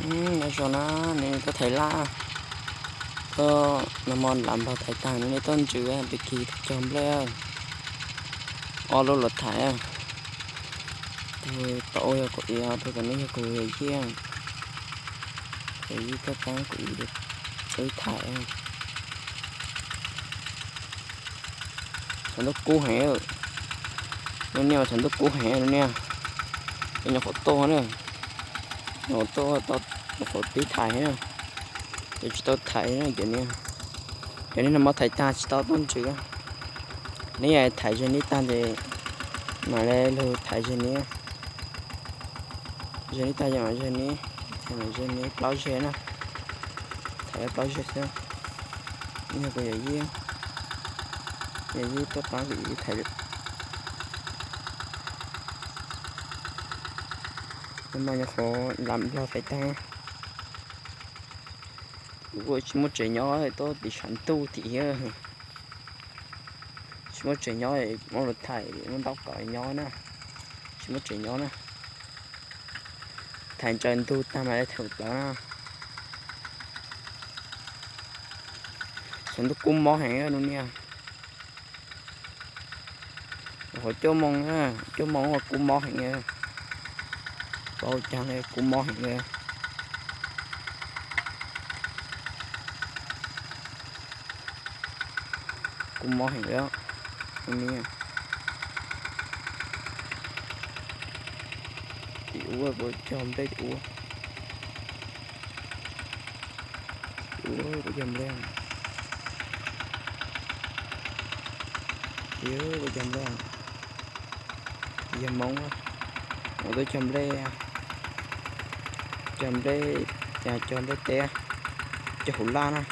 Nyob zoo na, nws tuaj thaiv laj, tuaj nag hmo lam nplog thaiv tag nws tuaj ntsws, pem kis tuaj cog nplej, ob lub los thaiv. Tus tom ub yog kuv ib, tus tom no yog kuv yawm yij, yawm yij tuaj pab kuv ib txawb thaiv. Tshav ntuj kub heev, lub niag mas tshav ntuj kub heev lub niag. Ces nyuam qhuav tuaj na, nyuam qhuav tuaj, nyuam qhuav pib thaiv na, ces tsis tau thaiv na cov niag. Cov niag nag hmo thaiv tag tsis tau tuaj ntsws. Neb yog thaiv ze neb tag ces mam li lug thaiv ze neb. Ze neb tag ces mam ze neb, mam ze neb plaub zeg na. Thaiv plaub zeg xwb. Yog kuv yawm yij, yawm yij tuaj pab kuv ib thaiv. Nag hmo nyuam qhuav lam nplog thaiv tag. Kuv tsis muaj tsev nyob, tuaj tim tshav ntuj tim, tsis muaj tsev nyob, muab luag thaiv muab ntaub kom nyob na, tsis muaj tsev nyob na. Thaiv ntsaws ntug tag mas thaiv plawv na. Tshav ntuj kub mob heev lub niag. Qhov cuaj moos, cuaj moos uas kub mob heev, paub caag li kub mob heev li. Kub mob heev li, tim ub kuv cog nplej tim ub, tim ub kuv cog nplej, tim ub kuv cog nplej, yog Hmoob, kuv tuaj cog nplej, cog nplej, cog nplej teb, cog hauv laj na.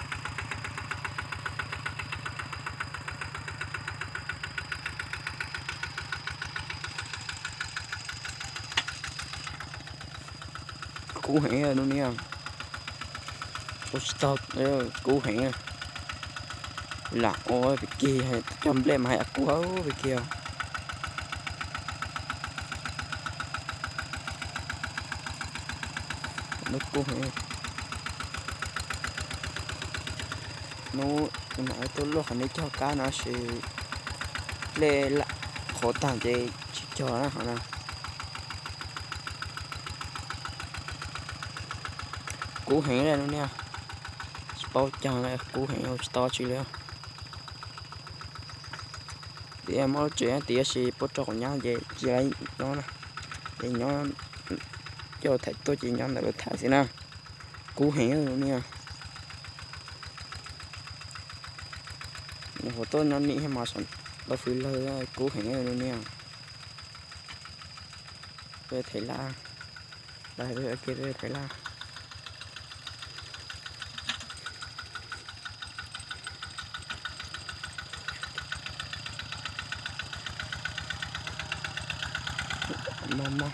Kub heev lub niag, ua tsis tau, kub heev. Lam ua pem kig cog nplej mas hais kub pem kig. Hnub no tuaj luaj qhov neb cog kab no sis dlej qhuav tag ces tsis cog na. Kub heev li lub niag, tsis paub caag li, kub heev tsis tau tsi li. Tias muaj lub tsev tias sis puab rau qhov nyab ces tsis nyob na, ces nyob coj thaiv tuaj ces nyob ntawm lub thaiv xwb na. Kub heev lub niag. Nyuam qhuav tuaj nyob nim mas tau fwv lawg, kub heev lub niag. Peb thaiv laj, lawv peb thaiv laj. Mob mob.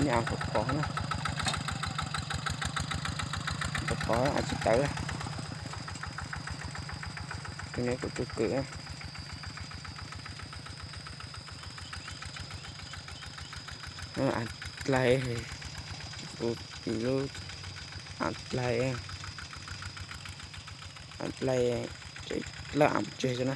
Niag av pov pov na, pov pov av tsis tawv. Tus no kuv tus kwv. Av dlaig, kuv lub av dlaig, av dlaig, lawv av tseg xwb na.